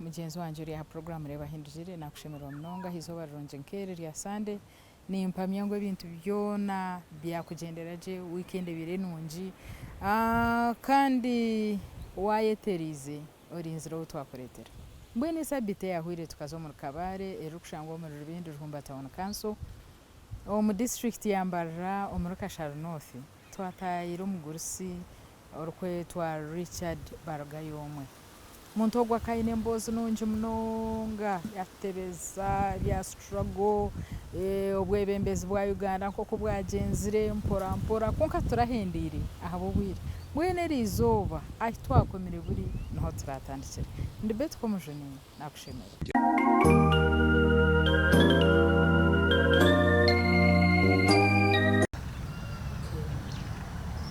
Mugyenzi wangye ori aha puroguraamu Reeba Hindugire, naakushemererwa munonga aha izooba rirungi nk'eri erya Sande. Nimpamya ngu ebintu byona byakugyendera gye, wiikendi ebaire nungi kandi waayetereize orinzire ou twakureetera. Mbwenu esabiiti eyaahweire tukaza omuri Kabale erikushangwa omuri Rubindi Ruhumba Town Council omu disiturikiti ya Mbarara omuri Kashari North twataayayira omugurusi orikwetwa Richard Barugayomwe. Omuntu ogwo akaba aine emboozi nungi munonga, yatutebeza ebya struggle, obwebembezi bwa Uganda nk'oku bwagyenzire mpora mpora kwonka titurahendeire ahabw'obwire. Mbwenu eri izooba ahu twakomire buri niho turatandikire. Ndi Betty Komujuni, nakushemererwa.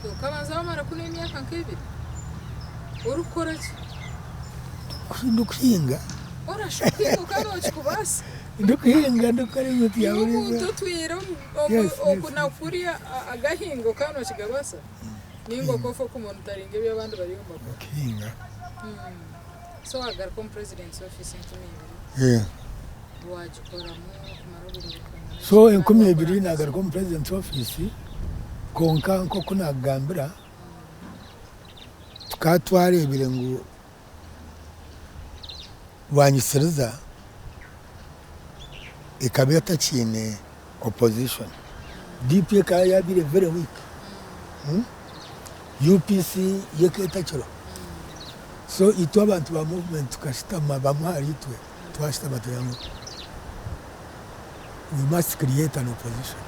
Okabanza wamara kunu emyaka nk'ebiri orikukora ki? Ndikuhinga. Orashusha kuhinga okaba nokikubaasa? Ndikuhinga ndikukora ebintu bya Iwe buri omuntu izooba. otwire Yes, yes. oku na kuriya agahinga okaba nokigabaasa? Ninga okofa okumonitaringa ebi abandi bariyo nibakora? Ndikuhinga. So wagaruka omu president's office 2000 wagikoramu kumara obwire burikwingana ki? So Kandi enkumi wakora ebiri nkazi? nagaruka omu president's office kwonka nk'oku nakugambira tukaba twareebire ngu Rwanyisiriza ekaba etakiine opposition. DP ekaba yabaire very weak, UPC yo ekaba etakiriho. So itwe abantu ba movement tukashutama bamwe ahari itwe twashutama tugira ngu we must create an opposition.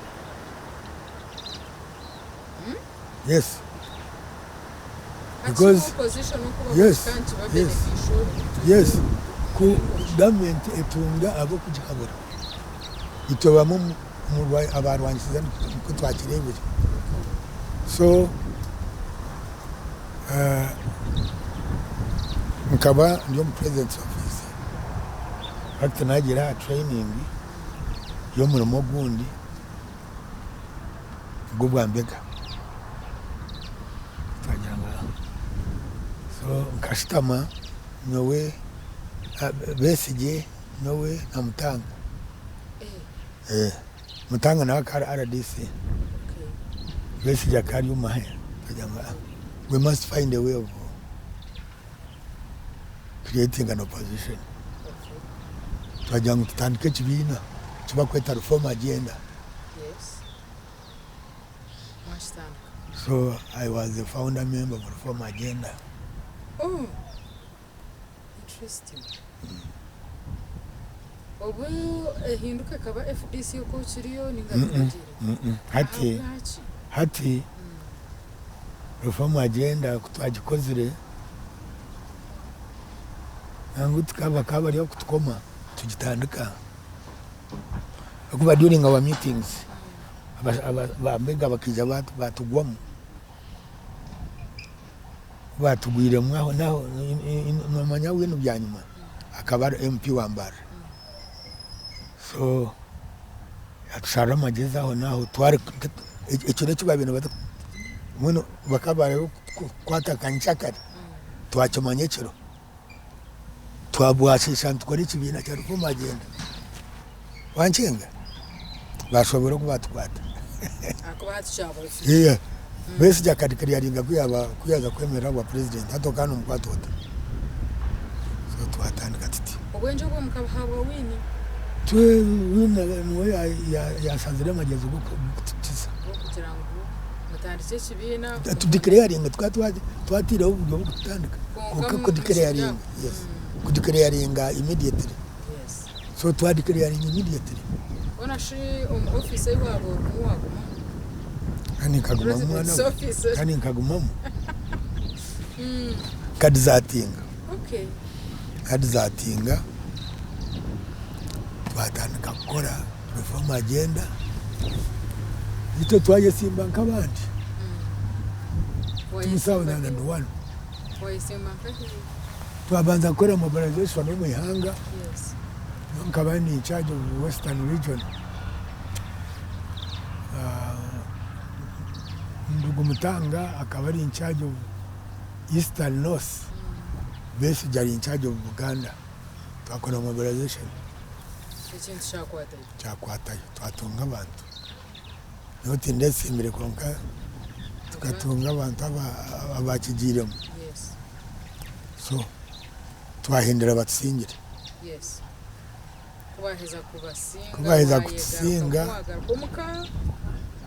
Yes. Because yes, yes, yes, ku government etunga ab'okugihabura itwe bamwe omu abarwanisize nikwo twakireebire. So nkaba ndi omu president's office, hati nagiire aha training y'omurimo ogundi. Ogw'obwambega twagira ngu so nkashutama nyowe Besigye nyowe na Mutanga, Mutanga nawe akaba ari RDC, Besigye akaba ari omu mahe twagira ngu we must find a way of creating an opposition. Twagira ngu tutandike ekibiina eki barikweta Reform Agenda. So I was a founder member of Reform Agenda. Oh, interesting. Obu ehinduka ekaba FDC oku okiriyo ninga Mm-mm. Hati, hati Reform Agenda ku twagikozire, nangwa bakaba bari ahakutukoma tugitandika. Ahakuba during our meetings, abambega bakaija batugwamu. Ku baatugwiremu aho n'aho, noomanya Winnie Byanyima akaba ari MP wa Mbarara. So yaatusharira amagyezi aho n'aho ekiro eki baabaire nibaza mbwenu bakaba bari kukwata nka nyenkyakare twakimanya ekiro twabwasheesha nitukora ekibiina kya Reform Agenda wankyenga baashoberwa oku baatukwata. Ahakuba hati kyaba official. Besigye akadeclaringa ku yaaza kwemerera ahabwa president hati okaba nomukwata ota? So twatandika tuti. Obwengye obwo mukabuhabwa Winnie? Winnie niwe yashazire amagyezi g'okutukiza. G'okugira ngu mutandikye ekibiina. Tudeclaringe tukaba twateireho oburyo bw'okutandika kwonka kudeclaringa yes kudeclaringa immediately so twadeclaringa immediately. Hoona shi omu ofiisi ei waaba orimu waagumamu? Kandi nkagumamu mwana we, kandi nkagumamu. Nkadizatinga, nkadizatinga twatandika kukora reform agenda, itwe twayesimba nk'abandi 2001. Twabanza kukora mobilization omu ihanga, nyowe nkaba ndi in charge of western region. Ndugu Mutanga akaba ari in charge of Eastern North, Besigye ari in charge of Buganda. Twakora mobilization. Ekintu kyakwatayo. Kyakwatayo twatunga abantu. Nyowe tindesiimire kwonka tukatunga abantu abakigiiremu. Yes. So twahindura batusingire. Yes. Ku baaheza kubasinga. Ku baaheza kutusinga. Waagaruka omuka.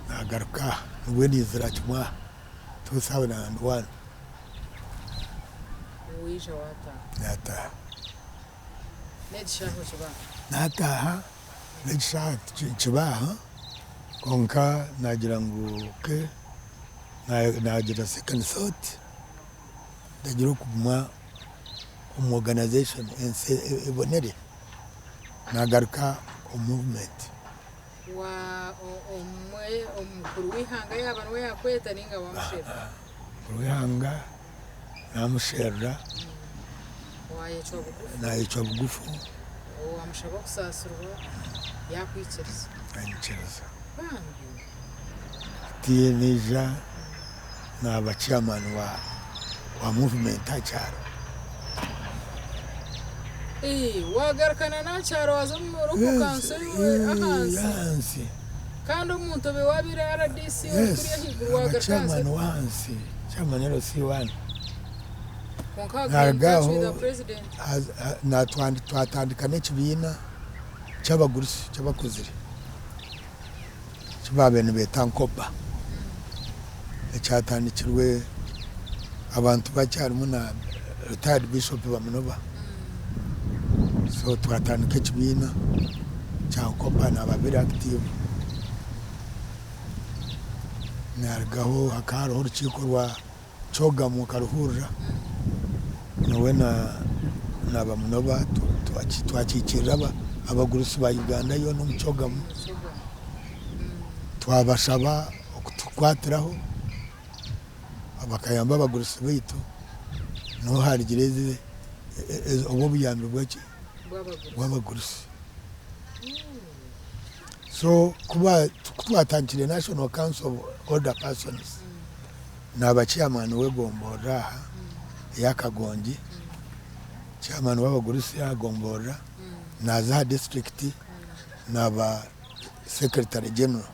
Naagaruka aha nibwo naizira kimwe aha 2001. Waija waataaha. Naataaha. N'ekishaaha okiba aha? Naataaha n'ekishaaha kiba aha kwonka naagira ngu okay naagira second thought ndagira okuguma omu organization ensi ebonere nagaruka omu movement. Wa omwe omukuru w'eihanga yaaba niwe yaakweta nainga waamusherura? Omukuru w'eihanga naamusherura. Waayecwa bugufu? Naayecwa bugufu. Waamushaba okusaasirwa yaakwikiriza? Yanyikiriza. Bambi! Hati naija naaba chairman wa wa movement aha kyaro. Eeh wagarukana n'aha kyaro waza omu local council ahansi. Ahansi. Kandi omuntu obe wabaire RDC ori Yes, kuriya ahaiguru aba wagaruka ahansi. chairman w'ahansi, chairman LC1. Kwonka wagira in touch with the president. Twatandika n'ekibiina ky'abagurusi ky'abakuzire. Eki baabaire nibeeta Nkoba ekyatandikirwe abantu bakye harimu na retired Bishop Bamunoba. So twatandika ekibiina kya Nkoba naaba very active. Narugaho hakaba hariho orukiiko rwa Kyogamu nkaruhurira nyowe na Bamunoba twakiikirira abagurusi ba Uganda yoona omu Kyogamu twabashaba okutukwatiraho bakayamba abagurusi baitu niho harugire obu obuyambi bwaki bw'abagurusi. So kutwatandikire National Council of Older Persons Naaba chairman w'egomborora aha eya Kagongi, chairman w'abagurusi aha gomborora, naaza aha disiturikiti naaba secretary general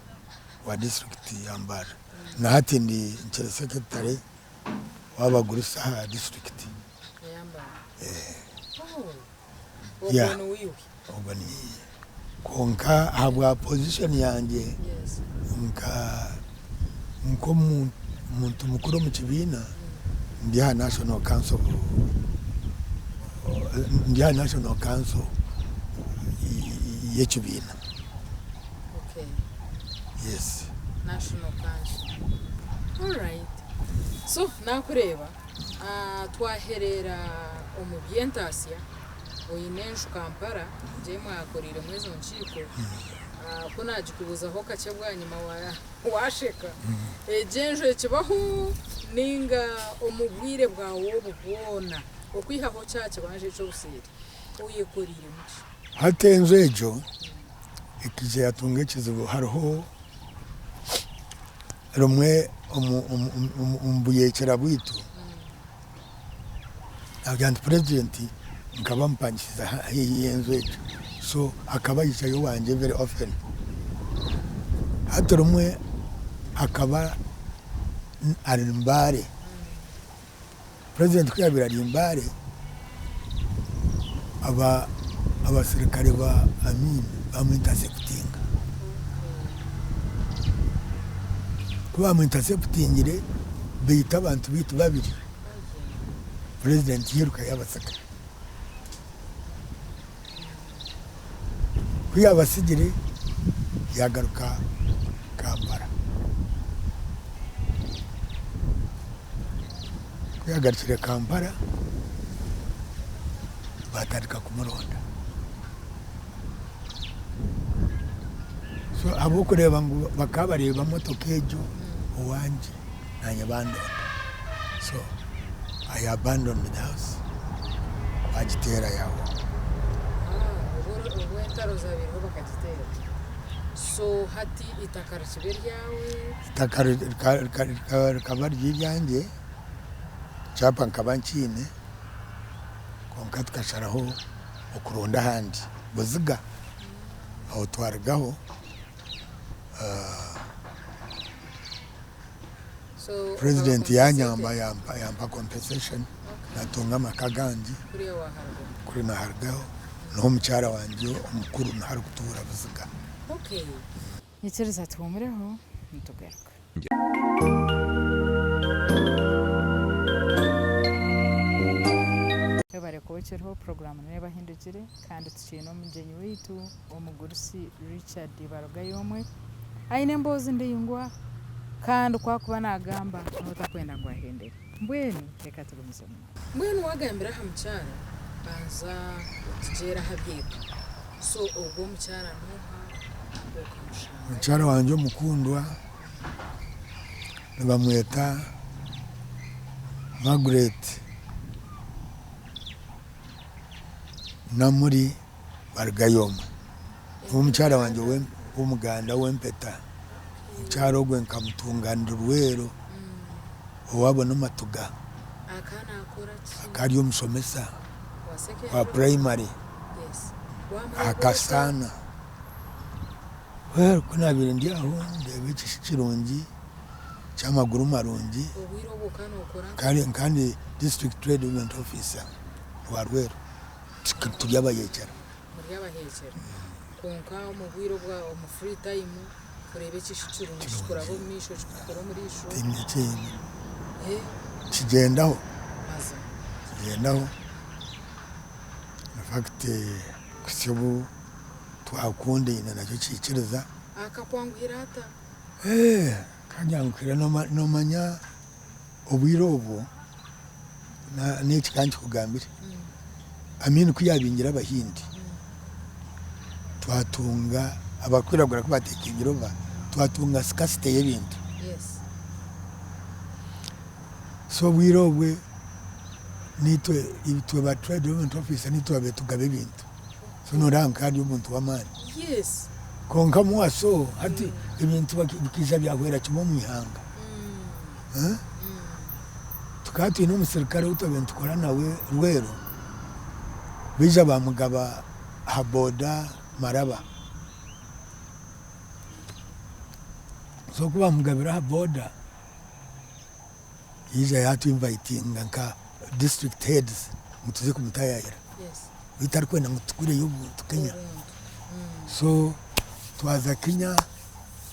wa disiturikiti ya Mbarara. Na hati ndi nkiri secretary w'abagurusi aha disiturikiti. Yeah. Ogwo niiwe. Kwonka ahabwa position yangye nka nk'omuntu mukuru omu kibiina ndi aha National Council ndi aha National Council y'ekibiina. Yes. National Council. Alright. So nakureeba twahereera omu by'entaasya. Oine enju Kampala gye ei mwakoreiremu ezo nkiiko, ku naagikubuuzaho kakye bwanyima waasheka. Egyo enju ekibaho nainga omu bwire bwawe obu bwona okwihaho kya kibanja eky'obuseeri oyekoreiremu ki? Hati enju egyo ekaija yaatunga ekizibu hariho rimwe omu buyeekyera bwaitu. Naagira nti purezidenti nkaba mupangisize haihi y'enju egyo so akaba aijayo owangye very often. Hati rimwe akaba ari Mbale, purezidenti ku yaabaire ari Mbale, abaserukare ba Amin baamu intaseputinga. Ku baamu intaseputingire baita abantu baitu babiri. Purezidenti yairuka yaabatsiga. Ku yaabatsigire yaagaruka Kampala. Ku yaagarukire Kampala baatandika kumuronda. So ahabw'okureeba ngu bakaba bareeba motoka egyo owangye naanye bandonda. So I abandoned the house bagiteera yahwaho. Ah, obu entaro zabaireho bakagiteera. So hati eitaka rikiba eryawe? Eitaka rikaba riri eryangye, kyapa nkaba nkiine kwonka tukasharaho. okuronda ahandi Buziga aho twarugaho. So President okaba yanyamba compensated? yampa yampa compensation Okay. natunga amaka agandi Kuriya waharugaho. kuri naharugaho niho omukyara wangye omukuru niho arikutuura Buziga. Okay. Nyikiriza tuhumureho nitugaruka. Webare kuba okiriho, puroguraamu n'ebahindukire kandi tukiine omugyenyi waitu omugurusi Richard Barugayomwe. Aine emboozi ndaingwa kandi ku akuba naagamba nooba otakwenda ngu ahendere. Mbwenu reka tugumizemu nawe. Mbwenu waagambira aha mukyara, banza otugyeere aha by'eka. So ogwo omukyara n'oha? Okamushanga Omukyara wangye omukundwa nibamweta Margaret Namuri Barugayomwe. Niwe mukyara wangye w'omuganda w'empeta. Omukyara ogwe nkamutunga ndi Rweru owaabo n'Omatuga. Akaba ari omushomesa wa purayimare aha Kasaana. Ku naabaire ndi aho ndeeba ekishiki kirungi ky'amaguru marungi nkaba ndi district trade development officer wa Rweru turi abayekyera. Muri abaheekyera. Kwonka omu bwire obwa omu free time kureeba ekishiki kirungi kikuraba omu maisho kikutukura omu riisho. Tihaine kindi. Kigyendaho. Mazima. Kigyendaho. In fact kuhitsya obu twakundaine nakyo kiikiriza. Akakwanguhira ata? Akanyanguhira noomanya obwire obwo n'eki ka nkikugambire, Amin ku yaabingire Abahindi twatunga abarikwiragura ku baateekingire over twatunga scarcity y'ebintu. So obwire obwe naitwe itwe ba trade development officer naitwe twabaire tugaba ebintu. So nooreeba nka ndi omuntu w'amaani. Kwonka more so hati ebintu bikaija byahwera kimwe omu ihanga. Tukaba twine omusirikare ou twabaire nitukora nawe Rweru, baija baamugaba aha boda Maraba. So ku baamugabire aha boda, yaija yaatwinvayitinga nka district heads ngu tuze kumutaayaayira. Beitu arikwenda ngu tugureyo obuntu Kenya. So twaza Kenya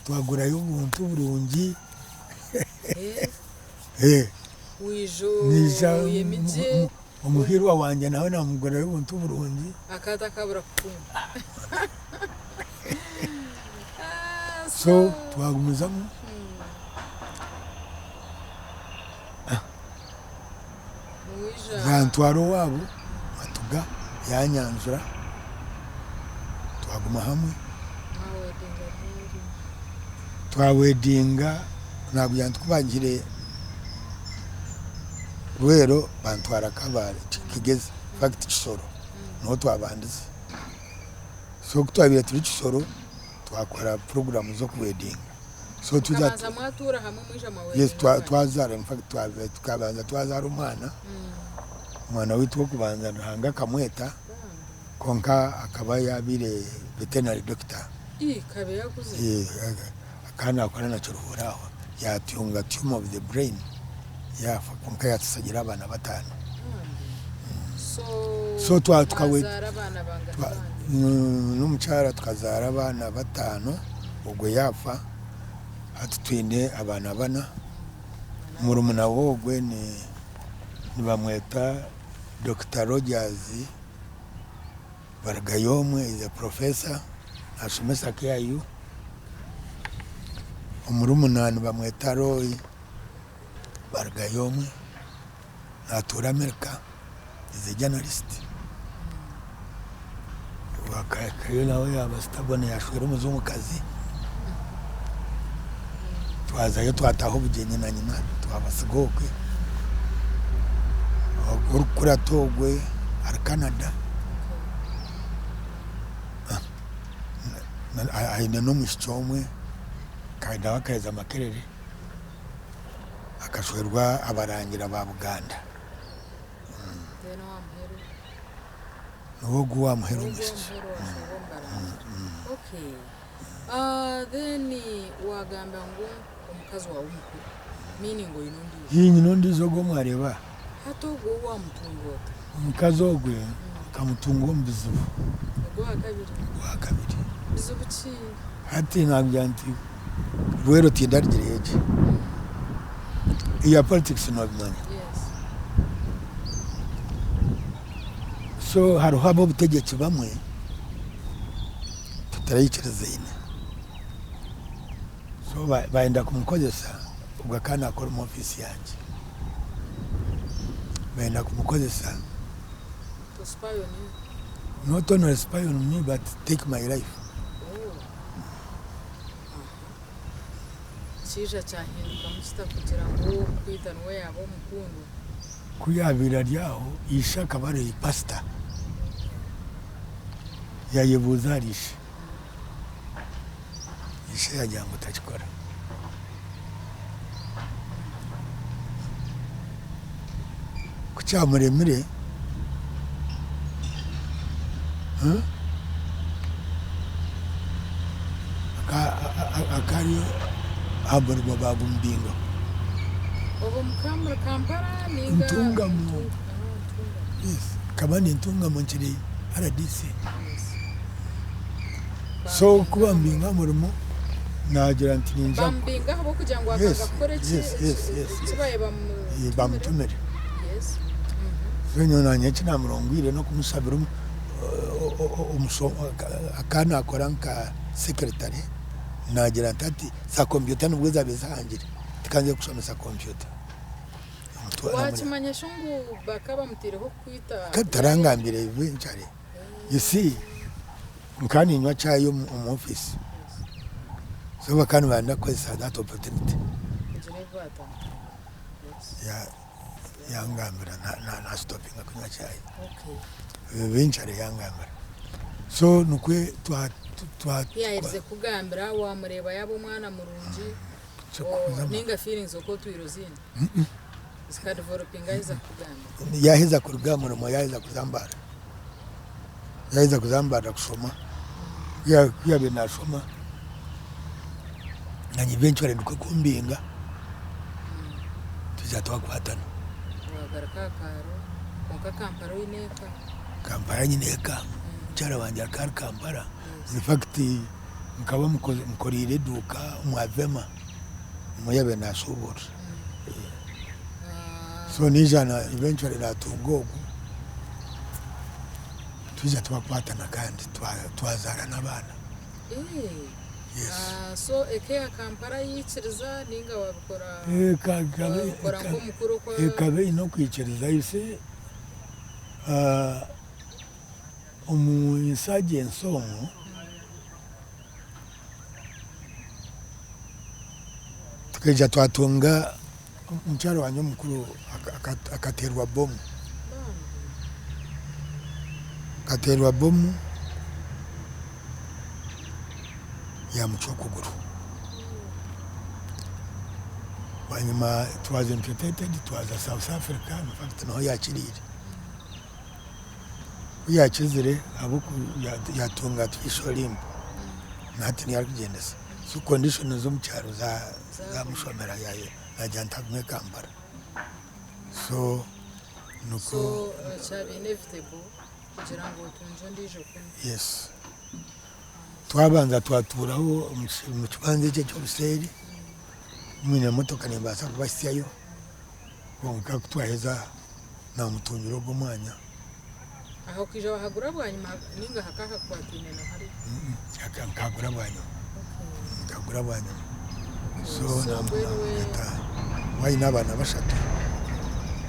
twagurayo obuntu burungi. Naija omuhiirwa wangye nawe naamugurirayo obuntu burungi. So twagumizamu. Yantwara owaabo Matuga yanyanjura twaguma hamwe. Twawedinga nagira nti ku bangire Rweru bantwara Kabale Kigezi infact Kisoro niho twabandize. So ku twabaire turi Kisoro twakora puroguramu z'okuwedinga. So Mukabanza mwatuura hamwe mwija mwawedinga Yes, bwanyima? twazaara infact tukabanza twazaara omwana, omwana waitu w'okubanza Ruhanga akamweta kwonka akaba yaabaire veterinary doctor. Ii, kabe yakuzire. Akaba naakora na Kiruhura aho, yaatunga tumor of the brain yaafa kwonka yaatutsigira abaana bataano. So, So mwazaara abaana bangana bandi? N'omukyara tukazaara abaana bataano, ogwo yaafa, hati twine abaana bana. Murumuna we ogwe nibamweta Dokita Rogers Barigayomwe is a professor nashomesa KIU. Omurumuna nibamweta Roy Barigayomwe natuura America is a journalist. Akaba nawe yaaba stubborn yashwera omujungukazi. Twazayo twataaha obugyenyi na nyina twabasiga okwe. Orikukurata ogwe ari Canada aine n'omwishiki omwe kandi nawe akaheza Makerere akashwerwa abarangira ba Buganda. Niwe ogu owaamuheru omwishiki. Okay. Ah, then waagamba ngu omukazi waawe omukuru, meaning oine ondiijo. Ii nyine ondiijo ogwo mwareeba. Hati ogwo ou waamutunga ota? Omukazi ogwe nkamutunga omu bizibu. Ogwo owa kabiri? Owa kabiri. Bizibu ki? Hati naagira nti Rweru tindarugireyo gye. Ebya politics noobimanya. Yes. So hariho ab'obutegyeki bamwe tutaraikirizaine. So bayenda kumukozesa obwo akaba nakora omu ofiisi yangye. Bayenda kumukozesa. To spy on you? Not only spy on me but take my life. Oh. Kiija kyahindukamu kita kugira ngu ow'okukwita niwe yaaba omukundwa? Ku yaabaire ari aho, ishe akaba ari pasita. Yaayebuuza ahari ishe. Ishe yaagira ngu otakikora. Ku kyamuremire, akaba ari aha murimo baagumubingaho. Obwo mukaba muri Kampala ninga Ntungamo. Yes, nkaba ndi Ntungamo nkiri RDC. So ku bambinga aha murimo naagira nti ninza Bamubinga ahabw'okugira ngu akanga Yes, kukora eki yes, yes, yes, eki yes. baye bamutumire. Bamutumire. Yes. So nyowe naanye eki naamurongwire n'okumushabira akaba naakora nka secretary naagira nti hati za kompyuta nibwo zaabaire zihangire tikanze kushomesa kompyuta. Waakimanya shi ngu bakaba bamutaireho kukwita? Tarangambire eventually. You see, nkaba niinywa chai omu office so bakaba nibenda kukozesa that opportunity. Kugira ebi baatandika. Yes. Yangambira na stopinga kunywa chai. Okay. Eventually yangambira. So nikwe twa twa Ku yaaherize kukugambira waamureeba yaaba omwana murungi Kikuza ninga feelings oku otwire oziine zikadevelopinga aheza kukugambira. Yaheza kuruga aha murimo yaheza kuza Mbarara. Yaheza kuza Mbarara kushoma, ku yabaire nashoma nanye eventually nikwo kumbinga twija twakwatana. Wagaruka aha kaaro kwonka Kampala oine eka? Kampala nyine eka, mukyara wangye akaba ari Kampala. In fact nkaba mukoreire eduuka omwa Vema nimwo yabaire nashuburira. So naija eventually natunga ogu twija twakwatana kandi twazaara n'abaana. Yes. So eka eya Kampala yaikiriza ninga wabikora wabikora nk'omukuru oku. Ekaba eine okwikiriza you see omu insurgency omwo tukaija twatunga Omukyara wangye omukuru akateerwa bomu. Akateerwa bomu yaamucwa okuguru. Bwanyima it was amputated twaza South Africa in fact niho yaakiriire. Ku yaakizire ahabw'oku yaatunga artificial limb na hati niyo arikugyendesa. So condition z'omu kyaro zaamushomera yaagira nti agume Kampala. So nikwo. So kyaba inevitable kugira ngu otungye ondiijo kunu. Yes. Twabanza twatuuraho omu kibanja ekyo eky'obuseeri, mwine emotoka nimbaasa kubahitsyayo kwonka ku twaheza naamutungira ogwo omwanya. Aho okaija wahagura bwanyima ninga hakaba hakwataine na hariya? Nkahagura bwanyima. Nkahagura bwanyima. So namureeta aine abaana bashatu.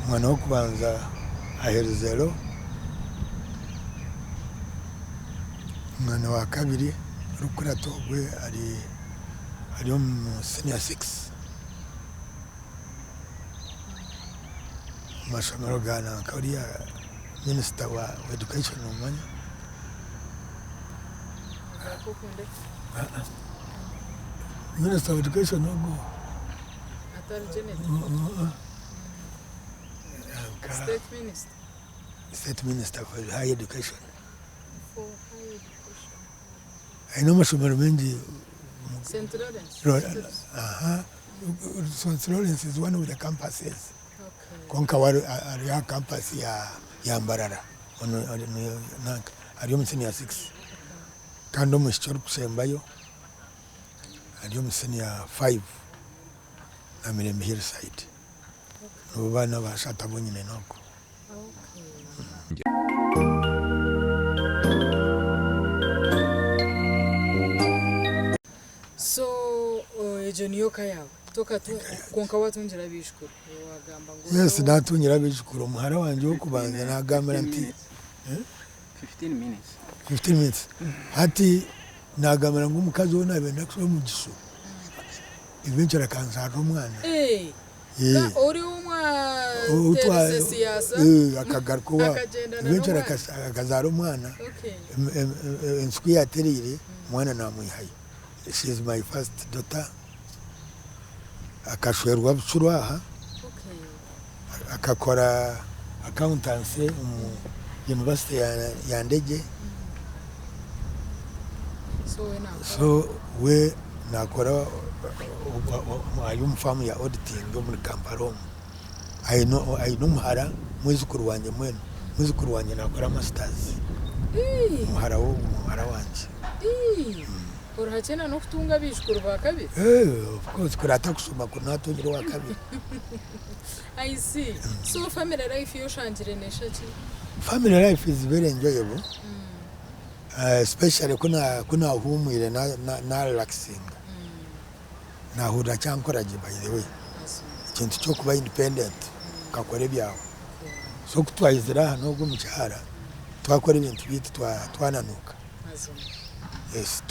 Omwana w'okubanza aherize law, omwana wa kabiri orikukurata ogwe ari omu senior six. Omu mashomero ga nanka oriya minisita wa education nomumanya? Minisita wa education ogu State minister for higher education. Aine amashomero maingi. St. Lawrence. Aha, St. Lawrence is one of the campuses. Kwonka we ari aha campus ya Mbarara ari omu senior 6 kandi omwishiki orikusembayo ari omu senior 5 na Mirembe Hillside. Nibo baana bashatu abu nyine n'okwo. So egyo niyo ka yaawe kwonka watungire abaijukuru wagamba ngu Yes natungire abaijukuru omuhara wangye ow'okubanza nagambira nti 15 minutes. 15 minutes hati nagambira ngu omukazi ou nabaire ndakushaba omugisha eventually akanzaarira omwana. Eh. Ori ou mwateerize siyaasa akagaruka owaabo akagyendana eventually n'omwana. akazaara omwana ensi ku yaatereire omwana naamwihayo. She is my first daughter akashwerwa Bucuru aha akakora accountancy omu university ya Ndegye so we nakora ari omu faamu ya auditing omuri Kampala omu. Aine omuhara mwizukuru wangye mbwenu, mwizukuru wangye nakora masters muhara muhara wangye. Orihakye na n'okutunga abaijukuru ba kabiri? Of course kuri atakushoma kuri natungire owa kabiri. I see. So family life yo oshangire nesha ki? Family life is very enjoyable especially ku nahumwire na relaxinga nahurira kyankora gye by the way. Ekintu ky'okuba independent okakora ebyawe. So ku twahizire aha n'ogwo omukyara twakora ebintu byaitu twananuuka. Yes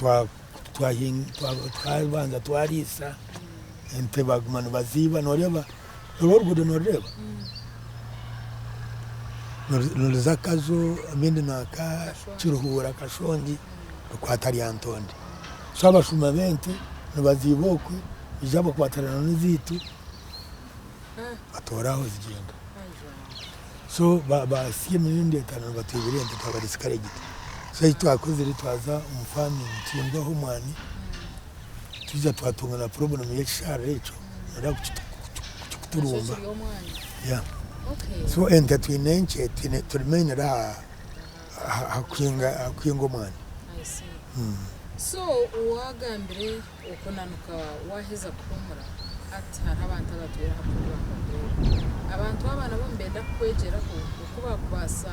twabanza twariisa ente baguma nibaziiba noreeba orwo oruguudo norureeba? Niruza Kazo ebindi nanka Kiruhura Kashongi rukwata Lyantonde. So abashuma b'ente nibaziiba okwe baija bakwatirana n'ezaitu batoora aho zigyenda. So bahitsya emirundi etaano nibatwibira ente twaba discouraged. So eki twakozire twaza omu farming tuhingaho omwani twija twatunga na problem y'ekisharara ekyo noreeba kukikuturumba. So ente twine nkye turi mainly aha kuhinga omwani. So wagambire okunanuka waheza kuhumura hati hariho abantu abatwire aha program bakureeba. Abantu aba nabo nibenda kukwegyeraho oku bakubaasa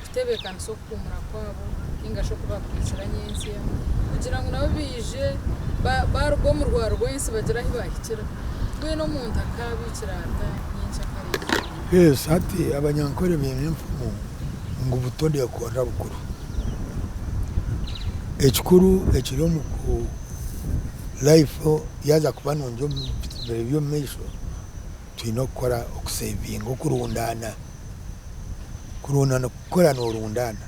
kutebeekanisa okuhuumura kwabo ninga shi oku baakuhikira nyentsya kugira ngu nabo baije baaruga omu rwari rw'ensi bagire ahu baahikira. Mbwenu omuntu akaabiikira ata nyentsya kare? Yes, hati Abanyankore baine enfumu ngu buto neekorera bukuru. Ekikuru ekiri omu ku life yaaza kuba nungi omu biro by'omu maisho, twine okukora okusevinga, okurundaana. Kurundaana kukora noorundaana.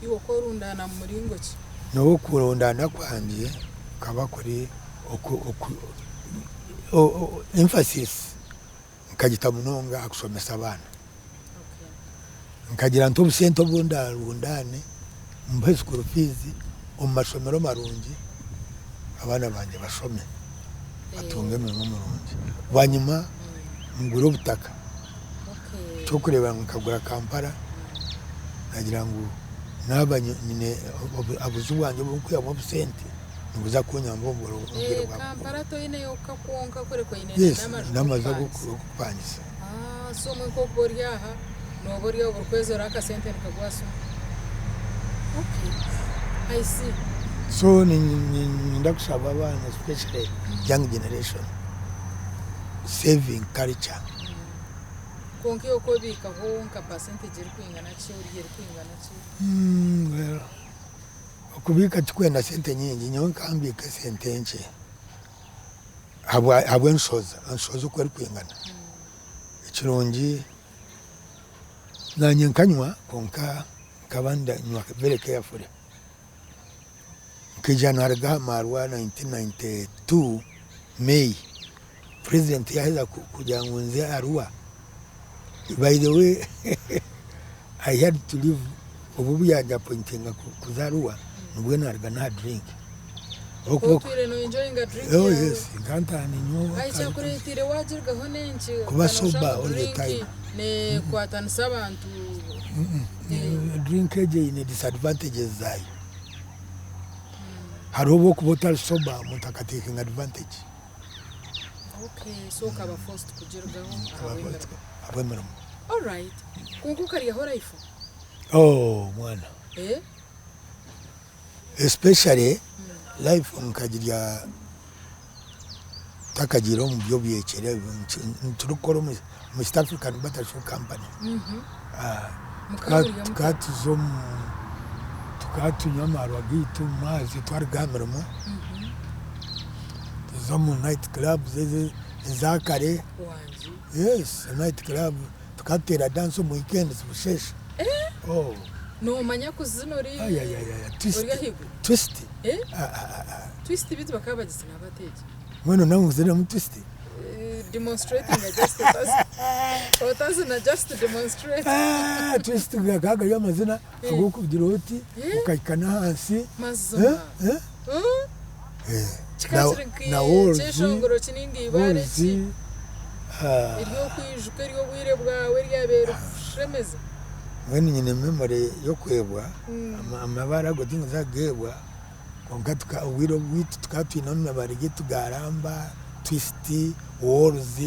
Iwe okorundaana mu muringo ki? Nyowe okurundaana kwangye kukaba kuri oku emphasis nkagita munonga aha kushomesa abaana. Nkagira nti obusente obu ndarundaane mbuhe school fees omu mashomero marungi abaana bangye bashome batunge emirimo mirungi. Bwanyima ngure obutaka. Ky'okureeba ngu nkagura Kampala nagira ngu naaba nyine obuju bwangye obu ndikwihamu obusente nibuza kunyamba omu bwire bwa bukuru. Kampala toyineyo ka kwonka kureka oyine Yes, n'amaju n'amaju g'okupangisa. ag'okupangisa. Ah, so omwe nk'okuba ori aha nooba ori aho buri kwezi oriho akasente nikagwasa omu. Okay, I see. So niinyenda kushaba abaana especially young generation saving culture. Kwonka iwe ku obiikaho nka percentage erikwingana ki orya erikwingana ki? Well okubiika tikwenda sente nyingi nyowe nkaba mbiika esente nkye ahabw'enshohoza, enshohoza oku erikwingana. Ekirungi nanye nkanywa kwonka nkaba ndanywa very carefully. Nkaija naruga aha marwa 1992 May, president yaheza kugira ngu nze Arua, by the way I had to leave obu obu yandapointinga kuza Arua. Nibwo naruga n'aha drink. Otwire no enjoyinga drink Oh yaawe. yes, nkaba ntaaha niinywa. Ahi kyakureeteire waagirugaho n'enki? Kuba sober Okaba noshusha ngu all the drink time. nekwatanisa abantu. Drink egyo eine disadvantages zaayo. Hariho obu orikuba otari sober omuntu aka takinga advantage. Okay, so okaba forced kugirugaho ahabw'emirimo. Ahabw'emirimo. Alright. Kwonka okaryaho life? Oh mwana. Eh? Especially life nkagirya ntakagiire omu by'obuyekyere turikukora omu East African Butter Shoe Company. Tukaba tuza omu tukaba tunywa amaarwa gaitu omu mwabazyo twaruga aha mirimo tuza omu night clubs eza kare, yes night club tukaba tuteera dance omu weekends busheesha. Noomanya kuzina ori ori ahaiguru? Twist. Twist beitu bakaba bagizina bata egyo? Mbwenu nawe nkuziniremu twist? Demonstrating just otazina just demonstrate. Twist gakaba gari amazina ag'okugira oti okahika n'ahansi. Mazima. Kikaba kiri nk'ekyeshongoro ki ninga eibaare ki ery'okwijuka ery'obwire bwawe eryabaire rikukushemeza? Mbwenu nyine memory y'okwebwa, amabaare ago tinkuza kugeebwa kwonka obwire bwaitu tukaba twine amabaare gaitu ga ramba, twist, walls,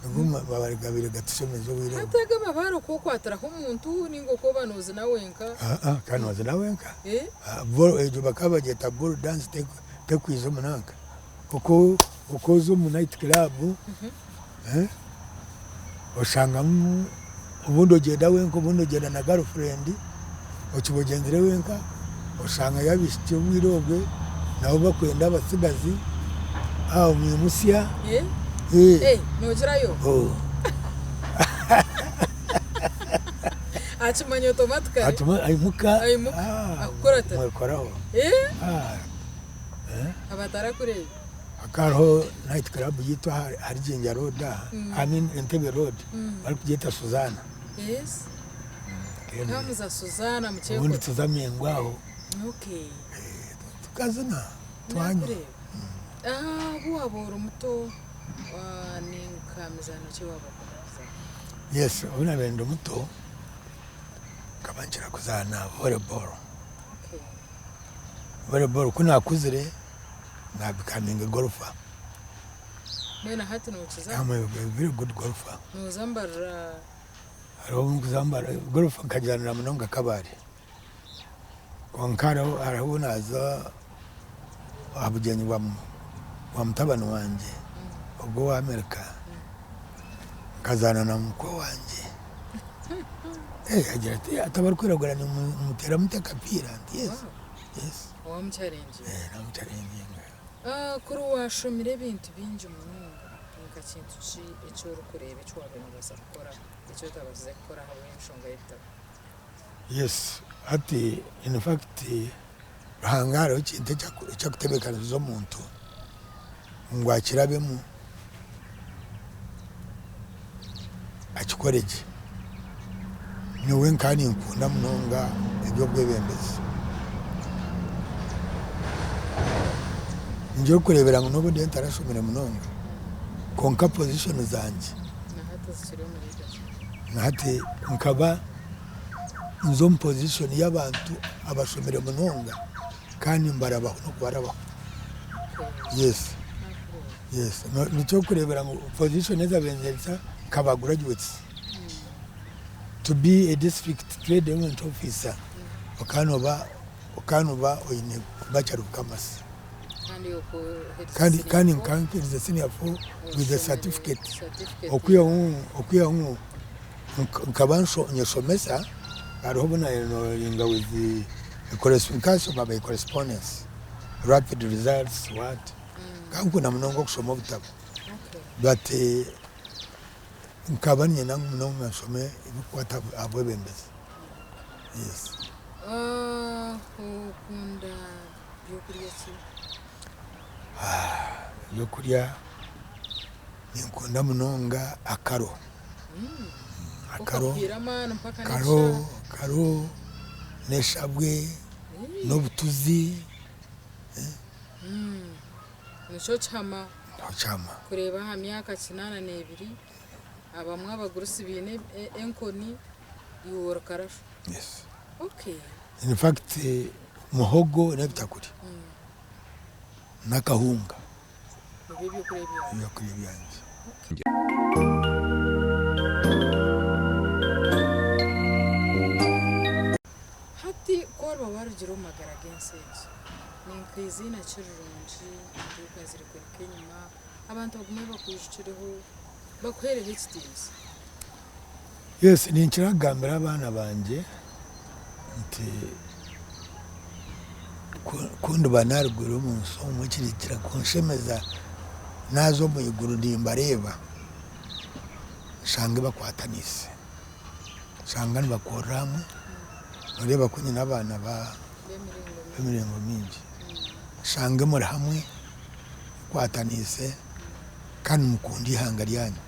nigo mabaare gabaire gatushemeza obwire obwo. Hati ago amabaare okwokwatiraho omuntu ninga okwoba nozina wenka? Okaba nozina wenka. Egyo bakaba bagyeta ball dance tekwija omu nanka. Oku oza omu night club oshangamu obundi ogyenda wenka obundi ogyenda na girl friend, okiba ogyenzire wenka oshangayo abaishiki obwire obwe nabo bakwenda abatsigazi aho mwimutsya. Noogirayo? Akimanya automatically. Aimuka. Aimuka akukuratira. Mwekoraho. Abatarakureeba. Hakaba hariho night club yaitu ahari Jinja road aha, I mean Entebbe road barikugyeta Suzana. Yes. Mukaba muza Suzana mukyekora. Obundi tuza Mengo aho. Okay. Tukazina twanywa. Nakureeba. Obu waaba ori muto ni nka mizaano ki ei waaba okunda kuzaana? Yes, obu naabaire ndi muto nkaba nkira kuzaana volleyball. Okay. Volleyball ku naakuzire na becoming a golfer. Mbwenu hati nokiza? I'm a very good golfer. Noza mbarira? Hariho obu ndikuza mbarira, golf nkagizaanira munonga Kabale. Kwonka hariho hariho obu naaza aha bugyenyi bwa bwa mutabani wangye ogwo owa America, nkazaana na mukwe wangye. Agira ati ati abarikwiragura nimuteera muta akapiira? Nti yes, yes. Wamucharenginga? Namucharenginga. Kuri washomire ebintu bingi munonga, ni nka kintu ki eki orikureeba eki wabaire noobaasa kukora eki otabaasize kukora ahabw'enshonga y'ebitabo? Yes, hati in fact Ruhanga hariho ekintu eki arikutebeekanisiza omuntu ngu akirabemu akikore gye. Nyowe nkaba ninkunda munonga eby'obwebembezi. Ningira orikureebera ngu n'obu ndiyo ntarashomire munonga kwonka position zangye na hati nkaba nza omu position y'abantu abashomire munonga kandi mbarabaho n'okubarabaho. Yes, yes nikyo orikureebera ngu position ezi abaire nka ba graduates. To be a district trade development officer okaba nooba okaba nooba oine bachelor of commerce. Kandi kandi nkaba mperize senior four with a certificate okwihaho okwihaho ngu nkaba nyeshomesa hariho obu nayenrolinga with nkashoma by correspondence rapid results what nkaba nkunda munonga okushoma obutabo but Nkaba niinyenda ngu munonga nshome ebirikukwata aha bwebembezi. Yes. Okunda byokurya ki? Ebyokurya ninkunda munonga akaro. Akaro, Okakuhiire amaani mpaka karo, n'ekishaayi. karo n'eshabwe. N'obutuzi. Nikyo kihama. Nikyo kihama. Kureeba aha myaka 82, abamwe abagurusi baine enkoni, iwe ori karasho. Yes. Okay. In fact, muhogo n'ebitakuri n'akahunga. Nibyo by'okurya byawe. Ebyokurya byangye. Hati ku oriba warugire omu magara g'ensi egi, ni nk'eiziina ki rirungi eri okozire kureka enyima, abantu bagume bakwijukireho, bakuheereho ekitiinisa? Yes, ninkira kugambira abaana bangye nti ku ndiba naarugire omu nsi omu ekirikira kunshemeza naaza omu iguru nimbareeba nshange bakwataniise. Nshanga nibakorera hamwe, noreeba ku nyine abaana b'emiringo mingi. Nshange muri hamwe mukwataniise kandi nimukunda eihanga ryanyu.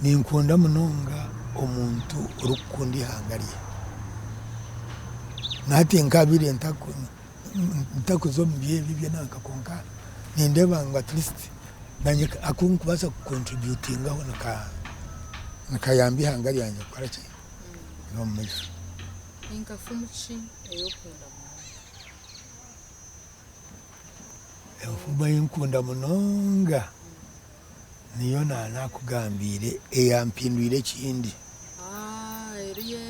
Ninkunda munonga omuntu orikukunda eihanga rye. Na hati nkabaire ntakuza omu by'ebi eby'enanka kwonka nindeeba ngu at least Nanye aku nkubaasa ku contributingaho nikayamba eihanga ryangye kukora ki? Kuza omu maisho. Ni nka fumu ki ei okunda munonga? Enfumu ei nkunda munonga niyo naanakugambiire eyampindwire ekindi. Ah, eriyo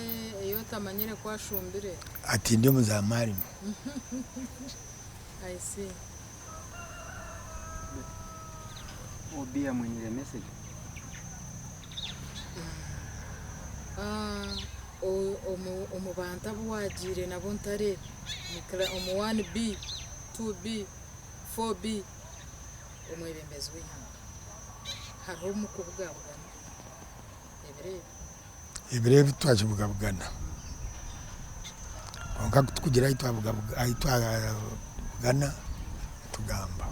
ei otamanyire ku ashumbire? Ati ndi omuzamarimi. I see. Obi amwiniire message. Ah, omu bantu abu waagiire nabo Ntare omu 1B, 2B, 4B, omwebembezi w'eihanga hariho omu kubugabugana ebiro ebi? Ebiro ebi twakibugabugana kwonka ku tukugira ahi twabugana nitugamba.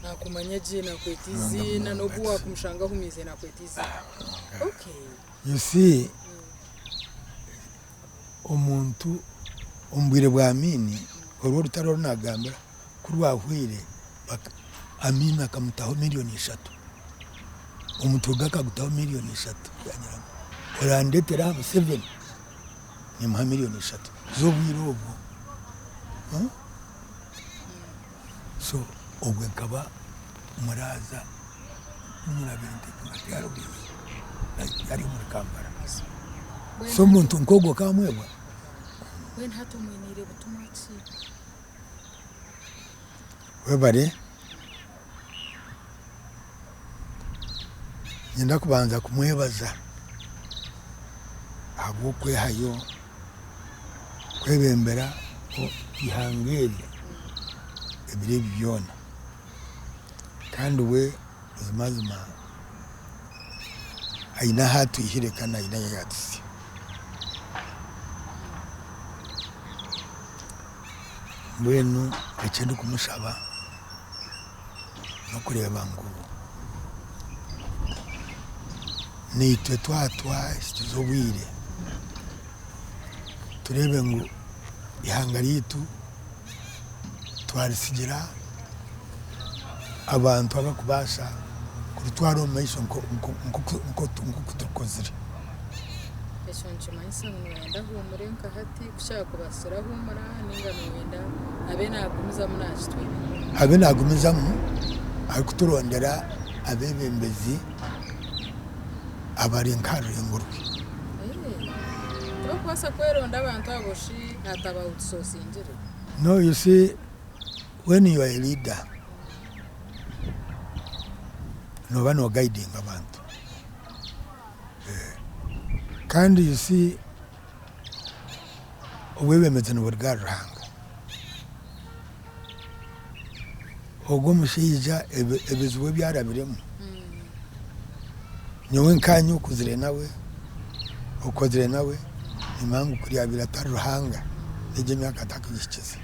Nakumanya gye nakweta eiziina n'obu wakumushanga ahumiize nakweta eiziina. Okay. You see omuntu omu bwire bwa Amiini orwo orutaro oru nagambira ku rwahweire Amiini akamutaho miriyoni ishatu. Omutwe gwe akagutaho miriyoni ishatu yaagira ngu orandeetera aha Museveni nimuha miriyoni ishatu z'obwire obwo. So obwe nkaba muraaza nyina ari omuri Kampala. So omuntu nk'ogwo okaamwebwa? Mbwenu hati omwiniire butumwa ki? Webare. Niinyenda kubanza kumwebaza ahabw'okwehayo kwebembera eihanga eri ebiro ebi byona. Kandi we buzimazima aine ahu atwihire kandi aine ahu yaatuhitsya. Mbwenu eki ndikumushaba n'okureeba ngu naitwe twaba twahikize obwire tureebe ngu eihanga ryaitu twaritsigira abantu abarikubaasa kuritwara omu maisho nk'oku turukozire. Ekyo nikimanyisa ngu nooyenda ahuumure nka hati ku kyakubaasire ahuumura nainga nooyenda abe naagumizamu naakitwebembera? Abe naagumizamu arikuturondera abeebembezi abari nk'aha rurengo rwe. Tibarikubaasa kweronda abantu abo shi hataba outsourcingire? No you see when you are a leader nooba no guidinga abantu kandi you see obwebembezi niburuga ahari Ruhanga. Ogwo omushaija ebizibu ebi arabiremu nyowe nkanye okuzire nawe, okozire nawe nimanya ngu kuri yabaire atari Ruhanga negyo emyaka atakugihikize.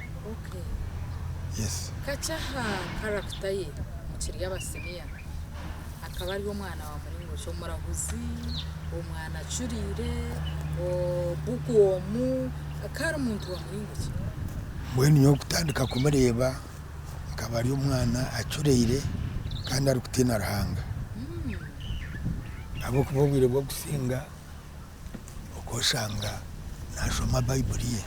Yes. Kakye aha character ye mukiri aba senior akaba ari omwana wa muringo ki? Omurahuzi, omwana acuriire? Bookworm, akaba ari muntu wa muringo ki? Mbwenu nyowe kutandika kumureeba nkaba ari omwana acureire kandi arikutiina Ruhanga. Ahabw'okuba obwire bw'okusinga okooshanga naashoma Baiburi ye.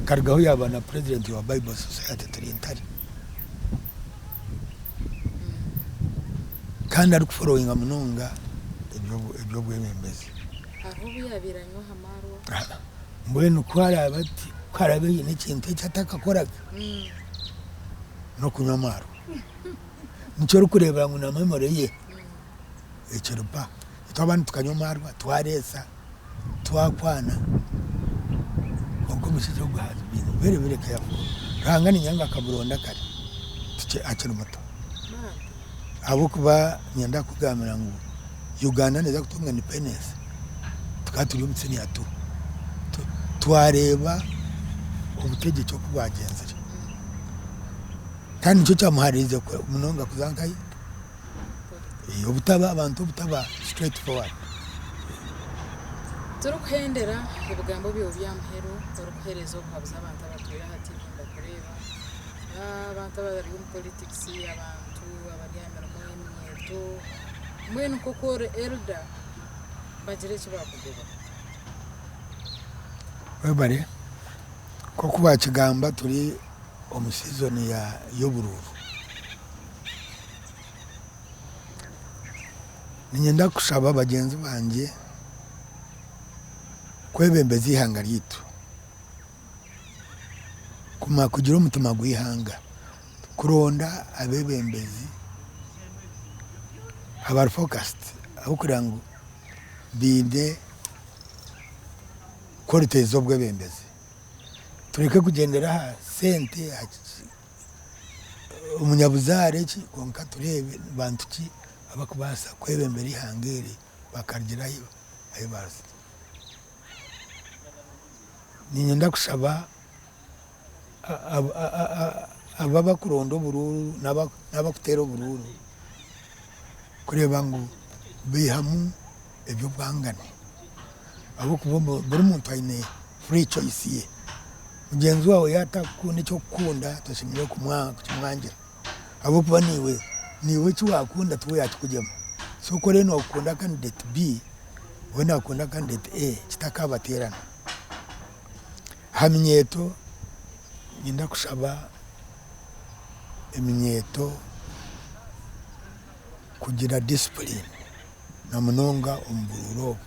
Akarugaho yaaba na purezidenti wa Bible Society turi Ntare. Kandi arikuforowinga munonga eby'obwebembezi. Hariho obu yaabaire anywa aha maarwa? Mbwenu ku araabe ati, ku araabe haine ekintu eki atakakoraga, n'okunywa amaarwa. Nikyo orikureebera ngu na memory ye ekiri pa. Itwe abandi tukanywa amaarwa, twareesa, twakwana, kwonka omushaija ogu has been very very careful. Ruhanga niinyanga ngu akamuronda kare akiri muto. Ahabw'okuba niinyenda kukugambira ngu Uganda neeza kutunga independence tukaba turi omu senior two. Twareeba obutegyeki oku bwagyenzire. Kandi nikyo kyamuhariirize munonga kuza nkahi? Obutaba abantu obutaba straight forward. Turikuhendera ebigambo byawe by'aha muheru orikuheereza obuhabuzi abantu abatwire aha TV nibakureeba, abantu abari omu politics, abantu abari aha mirimo y'eminyeeto, mbwenu nk'oku ori elder bagire eki baakugoba. Webare, nk'oku baakigamba turi omu season y'oburuuru. Niinyenda kushaba bagyenzi bangye kwebembeza eihanga ryaitu, kugira omutima gw'eihanga, kuronda abeebembezi abari focused ahabw'okugira ngu baine qualities z'obwebembezi. Tureke kugyendera aha sente, aha kiki. Omunyabuzaare ki kwonka tureebe ni bantu ki abarikubaasa kwebembera eihanga eri bakarigira ahu baaza. Niinyenda kushaba abo abarikuronda oburuuru n'abarikuteera oburuuru kureeba ngu baihamu eby'obwangane ahabw'okuba buri muntu aine free choice ye. Mugyenzi waawe yaaba atarikukunda eki orikukunda toshemereire kukimwangira ahabw'okuba naiwe naiwe eki waakunda tiwe yaakikugyema. So ku oriyo nookunda candidate B we naakunda candidate A kitakabateerana. Aha minyeeto niinyenda kushaba eminyeeto kugira discipline na munonga omu buruuru obu.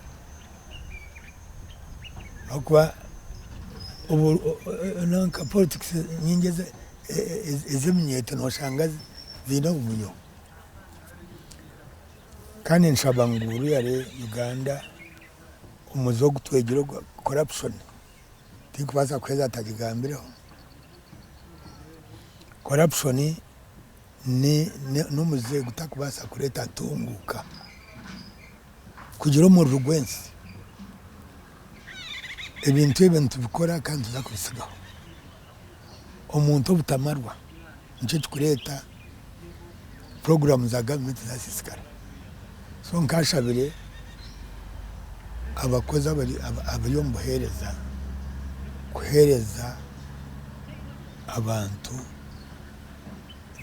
Ahabw'okuba nanka politics nyingi ez'eminyeeto noshanga ziine obuvuyo. Kandi nshaba ngu really Uganda omuze ogu twegire ogwa corruption tinkubaasa kuheza ntagigambireho. Corruption n'omuze gutakubaasa kureeta ntunguuka. Kugira omururu gw'ensi. Ebintu ebyo nitubikora kandi nituza kubitsigaho. Omuntu obutamarwa nikyo kirikureeta puroguraamu za gavumenti zasiisikara. So nkashabire abakozi abari omu buheereza kuheereza abantu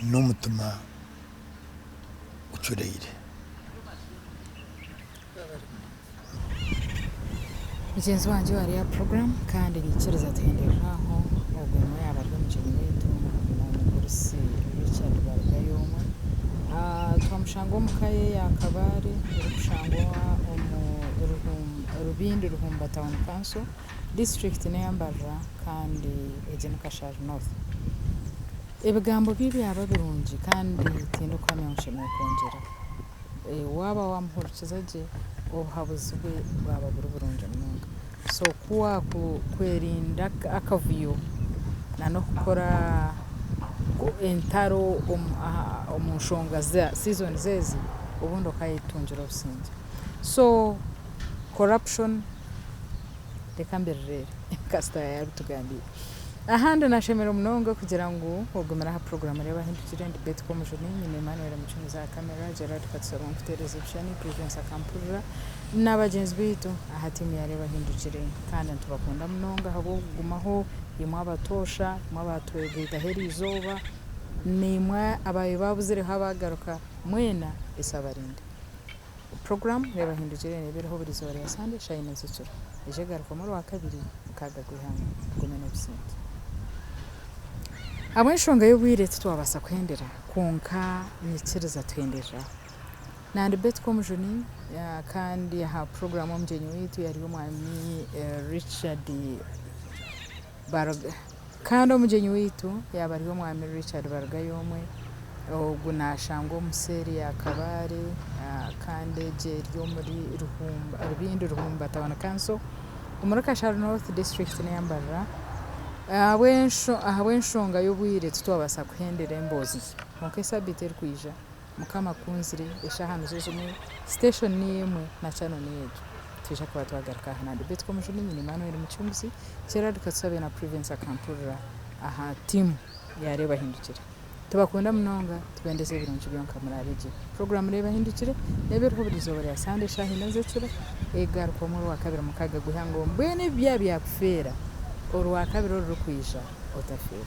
n'omutima gucureire. Mugyenzi wangye wa Real Program kandi nyikiriza tuhenderere aho ogwo niwe yaaba ari omugyenyi waitu omugurusi Richard Barugayomwe. Twamushanga omu ka ye ya Kabale erikushangwa omu Rubindi Ruhumba Town Council, disiturikiti n'eya Mbarara kandi egi ni Kashari North. Ebigambo bye byaba birungi kandi tindikuhamya ngu nshemereire kwongyeraho. Waaba waamuhurikiza gye, obuhabuzi bwe bwaba buri burungi munonga. So ku waakwerinda akavuyo n'okukora entaro omu nshonga za seasons ezi, obundi okaayetungira obusingye. So corruption reka mbirireebe kasita yaabitugambiire. Ahandi nashemererwa munonga kugira ngu ogumire aha puroguraamu Reeba Ahindukire. Ndi Betty Komujuni, nyine Emmanuel Mucunizi aha kamera, Gerald Katusaba nkuteereza ebishushani, Prudence Akampurira na bagyenzi baitu aha tiimu ya Reeba Ahindukire. Kandi nitubakunda munonga ahabw'okugumaho imwe abatoosha, imwe abaatwegaitaho eriizooba, naimwe abaabaire baabuzireho abaagaruka, mwena Yesu abarinde. Puroguraamu Reeba Ahindukire neeba eriho buri izooba rya Sande eshaaha ina z'ekiro. Eija egarukamu Orwakabiri mukaaga gw'eihangwe. Mugume n'obusingye. Ahabw'enshonga y'obwire titwabaasa kuhendera kwonka nyikiriza tuhenderere aho. Nandi Betty Komujuni kandi aha puroguraamu omugyenyi waitu yari Omwami Richard Baruga kandi omugyenyi waitu yaaba ari Omwami Richard Barugayomwe, ogu naashangwa omu seeri ya Kabale kandi egyo eri omuri Rubindi Ruhumba Town Council omuri Kashari North disiturikiti n'eya Mbarara. Ahabw'enshonga y'obwire titwabaasa kuhendera emboozi ye kwonka esabiiti erikwija Mukama akunzire, eshaaha nizo zimwe, station niyo emwe na channel niyo egyo. Nitwija kuba twagaruka aha na Debate Komujuni, nyine Emmanuel Mucunguzi, Gerald Katusabe na Privence Akampurira aha tiimu ya Reeba Ahindukire. Tubakunda munonga, tubendeza ebirungi byonka muraare gye. Puroguraamu Reeba Ahindukire neeba eriho buri izooba rya Sande eshaaha ina z'ekiro, egarukwamu Orwakabiri mukaaga gw'eihangwe. Mbwenu ebi byaba byakufeera, Orwakabiri orurikwija otafeerwa.